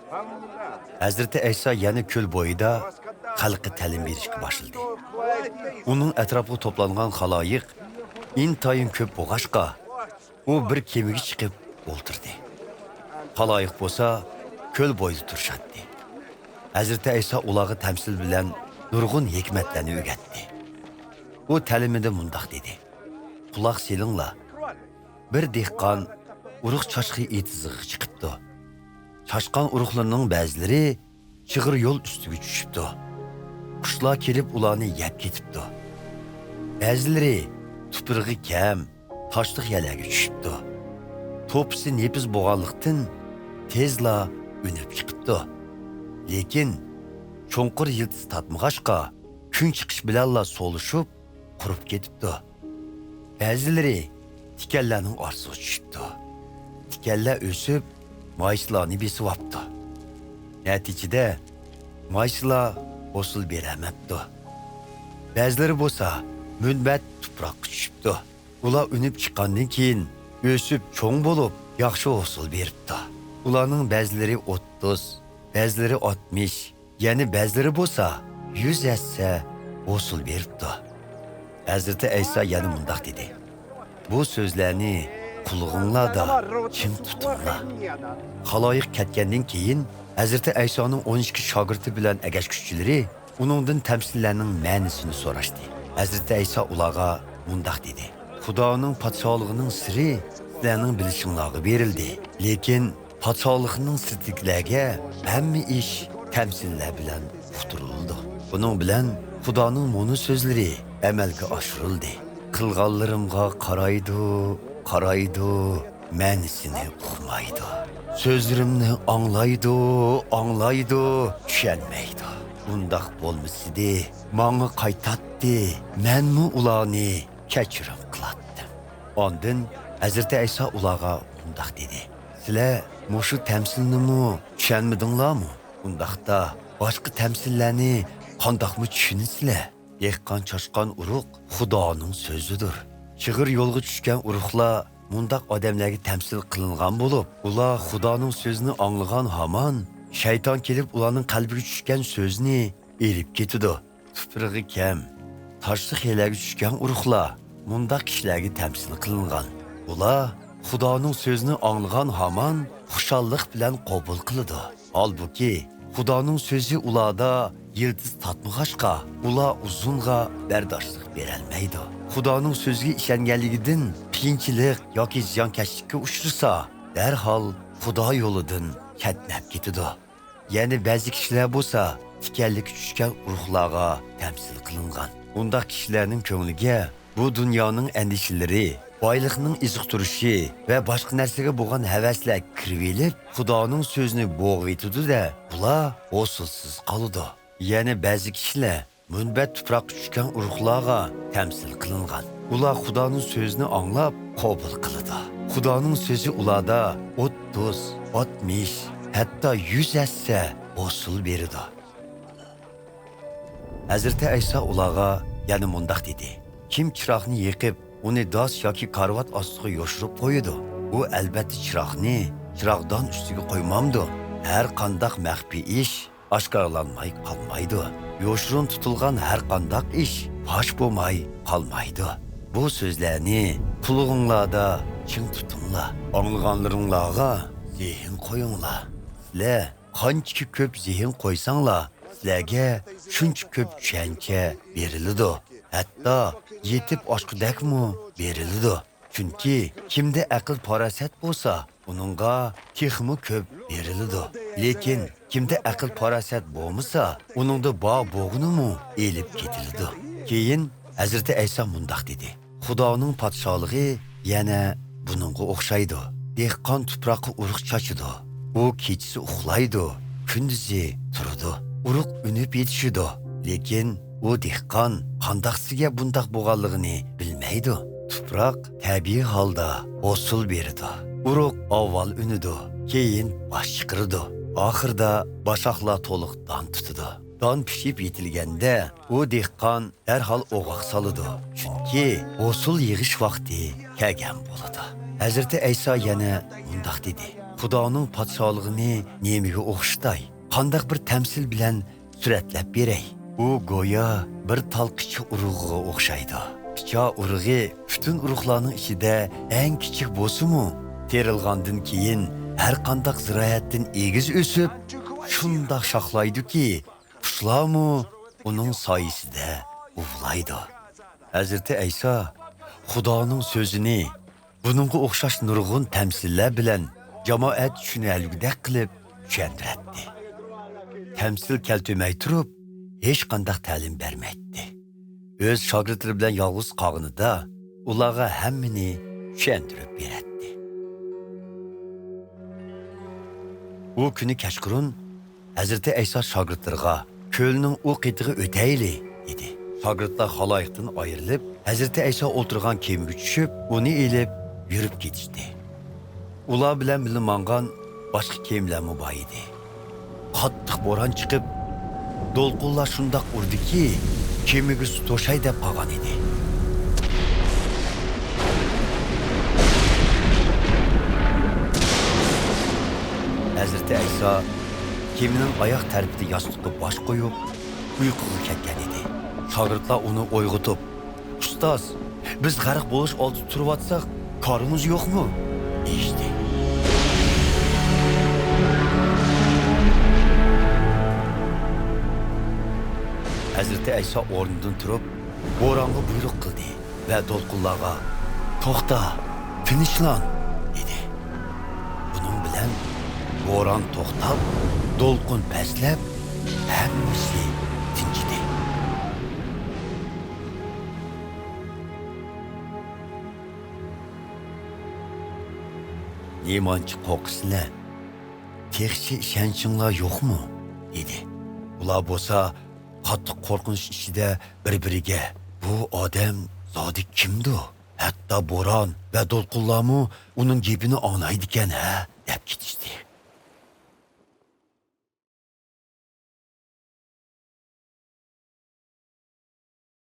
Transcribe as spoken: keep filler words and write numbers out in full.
ھەزرىتى ئەيسا يەنە كۆل بويىدا خەلققە تەلىم بېرىشكە باشلىدى. ئۇنىڭ ئەتراپىغا توپلانغان خالايىق ئىنتايىن كۆپ بولغاچقا، ئۇ بىر كېمىگە چىقىپ ئولتۇردى. خالايىق بولسا كۆل بويىدا تۇرۇشاتتى. ھەزرىتى ئەيسا ئۇلارغا تەمسىل بىلەن نۇرغۇن ھېكمەتلەرنى ئۆگەتتى. ئۇ تەلىمىدە مۇنداق دېدى: «قۇلاق سېلىڭلار. بىر دېھقان ئۇرۇق چاچقى ئېتىزىغا چىقىپتۇ. چاشقان ئۇرۇقلىرىنىڭ بەزىلىرى چىغىر يول ئۈستىگە چۈشۈپتۇ. قۇشلار كېلىپ ئۇلارنى يەپ كېتىپتۇ. بەزىلىرى تۇپرىقى كەم، تاشلىق يەرلەرگە چۈشۈپتۇ. توپىسى نېپىز بولغانلىقتىن، تېزلا ئۈنۈپ چىقىپتۇ. لېكىن چوڭقۇر يىلتىز تارتمىغاچقا، كۈن چىقىش بىلەنلا سولىشىپ، قۇرۇپ كېتىپتۇ. بەزىلىرى تىكەنلەرنىڭ ئارىسىغا چۈشۈپتۇ. تىكەنلەر ئۆسۈپ، مايسىلارنى بېسىۋاپتۇ. نەتىجىدە، مايسىلار ھوسۇل بېرەلمەپتۇ. بەزىلىرى بولسا مۇنبەت تۇپراققا چۈشۈپتۇ. ئۇلار ئۈنۈپ چىققاندىن كېيىن، ئۆسۈپ چوڭ بولۇپ، ياخشى ھوسۇل بېرىپتۇ. ئۇلارنىڭ بەزىلىرى ئوتتۇز، بەزىلىرى ئاتمىش، يەنە بەزىلىرى بولسا يۈز ھەسسە ھوسۇل بېرىپتۇ.» ھەزرىتى ئەيسا يەنە مۇنداق دېدى: «بۇ سۆزلەرنى قۇلىقىڭلاردا چىڭ تۇتۇڭلار.» خالايىق كەتكەندىن كېيىن، ھەزرىتى ئەيسانىڭ ئون ئىككى شاگىرتى بىلەن ئەگەشكۈچىلىرى ئۇنىڭدىن تەمسىللەرنىڭ مەنىسىنى سوراشتى. ھەزرىتى ئەيسا ئۇلارغا مۇنداق دېدى: «خۇدانىڭ پادىشاھلىقىنىڭ سىرى سىلەرنىڭ بىلىشىڭلارغا بېرىلدى. لېكىن پادىشاھلىقنىڭ سىرتىدىكىلەرگە ھەممە ئىش تەمسىللەر بىلەن ئۇقتۇرۇلىدۇ. بۇنىڭ بىلەن خۇدانىڭ مۇنۇ سۆزلىرى ئەمەلگە ئاشۇرۇلدى: قىلغانلىرىمغا قارايدۇ، قارايدۇ، مەنىسىنى ئۇقمايدۇ. سۆزلىرىمنى ئاڭلايدۇ، ئاڭلايدۇ، چۈشەنمەيدۇ. ئۇنداق بولمىسىدى، ماڭا قايتاتتى، مەنمۇ ئۇلارنى كەچۈرۈم قىلاتتىم.» ئاندىن ھەزرىتى ئەيسا ئۇلارغا مۇنداق دېدى: «سىلەر مۇشۇ تەمسىلنىمۇ چۈشەنمىدىڭلارمۇ؟ ئۇنداقتا باشقا تەمسىللەرنى قانداقمۇ چۈشىنىسىلەر؟ دېھقان چاشقان ئۇرۇق خۇدانىڭ سۆزىدۇر. چىغىر يولغا چۈشكەن ئۇرۇقلار مۇنداق ئادەملەرگە تەمسىل قىلىنغان بولۇپ، ئۇلار خۇدانىڭ سۆزىنى ئاڭلىغان ھامان شەيتان كېلىپ ئۇلارنىڭ قەلبىگە چۈشكەن سۆزنى ئېلىپ كېتىدۇ. تۇپرىقى كەم، تاشلىق يەرلەرگە چۈشكەن ئۇرۇقلار مۇنداق كىشىلەرگە تەمسىل قىلىنغان. ئۇلار خۇدانىڭ سۆزىنى ئاڭلىغان ھامان خۇشاللىق بىلەن قوبۇل قىلىدۇ. ھالبۇكى، خۇدانىڭ سۆزى ئۇلاردا يىلتىز تارتمىغاچقا، ئۇلار ئۇزۇنغا بەرداشلىق بېرەلمەيدۇ. خۇدانىڭ سۆزىگە ئىشەنگەنلىكىدىن قىيىنچىلىق ياكى زىيانكەشلىككە ئۇچرىسا، دەرھال خۇدا يولىدىن چەتنەپ كېتىدۇ.» يەنە بەزى كىشىلەر بولسا تىكەنلىككە چۈشكەن ئۇرۇقلارغا تەمسىل قىلىنغان. ئۇنداق كىشىلەرنىڭ كۆڭلىگە بۇ دۇنيانىڭ ئەندىشىلىرى، بايلىقنىڭ ئېزىقتۇرۇشى ۋە باشقا نەرسىگە بولغان ھەۋەسلەر كىرىۋېلىپ، خۇدانىڭ سۆزىنى بوغۇۋېتىدۇ-دە، ئۇلار ھوسۇلسىز قالىدۇ. يەنە بەزى كىشىلەر مۇنبەت تۇپراققا چۈشكەن ئۇرۇقلارغا تەمسىل قىلىنغان. ئۇلار خۇدانىڭ سۆزىنى ئاڭلاپ قوبۇل قىلىدۇ. خۇدانىڭ سۆزى ئۇلاردا ئوتتۇز، ئاتمىش، ھەتتا يۈز ھەسسە ھوسۇل بېرىدۇ. ھەزرىتى ئەيسا ئۇلارغا يەنە مۇنداق دېدى: «كىم چىراغنى يېقىپ، ئۇنى داس ياكى كارىۋات ئاستىغا يوشۇرۇپ قويىدۇ؟ ئۇ ئەلبەتتە چىراغنى چىراغدان ئۈستىگە قويمامدۇ؟ ھەر قانداق مەخپىي ئىش ئاشكارىلانماي قالمايدۇ. يوشۇرۇن تۇتۇلغان ھەر قانداق ئىش پاش بولماي قالمايدۇ. بۇ سۆزلەرنى قۇلىقىڭلاردا چىڭ تۇتۇڭلار، ئاڭلىغانلىرىڭلارغا زېھىن قويۇڭلار. سىلەر قانچىكى كۆپ زېھىن قويساڭلار، سىلەرگە شۇنچە كۆپ چۈشەنچە بېرىلىدۇ، ھەتتا يېتىپ ئاشقۇدەكمۇ بېرىلىدۇ. چۈنكى كىمدە ئەقىل-پاراسەت بولسا، ئۇنىڭغا تېخىمۇ كۆپ بېرىلىدۇ. لېكىن كىمدە ئەقىل-پاراسەت بولمىسا، ئۇنىڭدا بار بولغىنىمۇ ئېلىپ كېتىلىدۇ.» كېيىن ھەزرىتى ئەيسا مۇنداق دېدى: «خۇدانىڭ پادىشاھلىقى يەنە بۇنىڭغا ئوخشايدۇ. دېھقان تۇپراققا ئۇرۇق چاچىدۇ. ئۇ كېچىسى ئۇخلايدۇ، كۈندۈزى تۇرىدۇ. ئۇرۇق ئۈنۈپ يېتىشىدۇ. لېكىن ئۇ دېھقان قانداقسىگە بۇنداق بولغانلىقىنى بىلمەيدۇ. تۇپراق تەبىئىي ھالدا ھوسۇل بېرىدۇ. ئۇرۇق ئاۋۋال ئۈنىدۇ، كېيىن باش چىقىرىدۇ. ئاخىرىدا باشاقلار تولۇق دان تۇتىدۇ. دان پىشىپ يېتىلگەندە، ئۇ دېھقان دەرھال ئوغاق سالىدۇ، چۈنكى ھوسۇل يىغىش ۋاقتى كەلگەن بولىدۇ.» ھەزرىتى ئەيسا يەنە مۇنداق دېدى: خۇدانىڭ پادىشاھلىقىنى نېمىگە ئوخشىتاي؟ قانداق بىر تەمسىل بىلەن سۈرەتلەپ بېرەي؟ ئۇ گويا بىر تال قىچا ئۇرۇغىغا ئوخشايدۇ. قىچا ئۇرۇغى پۈتۈن ئۇرۇقلارنىڭ ئىچىدە ئەڭ كىچىك بولسىمۇ، تېرىلغاندىن كېيىن ھەر قانداق زىرائەتتىن ئېگىز ئۆسۈپ، شۇنداق شاخلايدۇكى، قۇشلارمۇ ئۇنىڭ سايىسىدە ئۇۋىلايدۇ. ھەزرىتى ئەيسا خۇدانىڭ سۆزىنى بۇنىڭغا ئوخشاش نۇرغۇن تەمسىللەر بىلەن جامائەت چۈشىنەلىگۈدەك قىلىپ چۈشەندۈرەتتى. تەمسىل كەلتۈرمەي تۇرۇپ، ھېچقانداق تەلىم بەرمەيتتى. ئۆز شاگىرتلىرى بىلەن يالغۇز قالغىنىدا، ئۇلارغا ھەممىنى چۈشەندۈرۈپ بېرەتتى. ئۇ كۈنى كەچقۇرۇن ھەزرىتى ئەيسا شاگىرتلىرىغا، «كۆلنىڭ ئۇ قېتىغا ئۆتەيلى» دېدى. شاگىرتلار خالايىقتىن ئايرىلىپ، ھەزرىتى ئەيسا ئولتۇرغان كېمىگە چۈشۈپ، ئۇنى ئېلىپ يۈرۈپ كېتىشتى. ئۇلار بىلەن بىللە ماڭغان باشقا كېمىلەرمۇ بار ئىدى. قاتتىق بوران چىقىپ، دولقۇنلار شۇنداق ئۇردىكى، كېمىگە سۇ توشاي دەپ قالغان ئىدى. ھەزرىتى ئەيسا كېمىنىڭ ئاياق تەرىپىدە ياستۇققا باش قويۇپ، ئۇيقۇغا كەتكەن ئىدى. شاگىرتلار ئۇنى ئويغىتىپ، «ئۇستاز، بىز غەرق بولۇش ئالدىدا تۇرۇۋاتساق، كارىمىز يوقمۇ؟» دېيىشتى. ھەزرىتى ئەيسا ئورنىدىن تۇرۇپ، بورانغا بۇيرۇق قىلدى ۋە دولقۇنلارغا، «توختا، تىنچلان!» دېدى. بۇنىڭ بىلەن بوران توختاپ، دولقۇن پەسلەپ، ھەممىسى تىنچىدى. «نېمانچە قورقىسىلەر؟ تېخىچە ئىشەنچىڭلار يوقمۇ؟» دېدى. ئۇلار بولسا قاتتىق قورقۇنچ ئىچىدە بىر-بىرىگە، «بۇ ئادەم زادى كىمدۇ؟ ھەتتا بوران ۋە دولقۇنلارمۇ ئۇنىڭ گېپىنى ئاڭلايدىكەن ھە؟» دەپ كېتىشتى.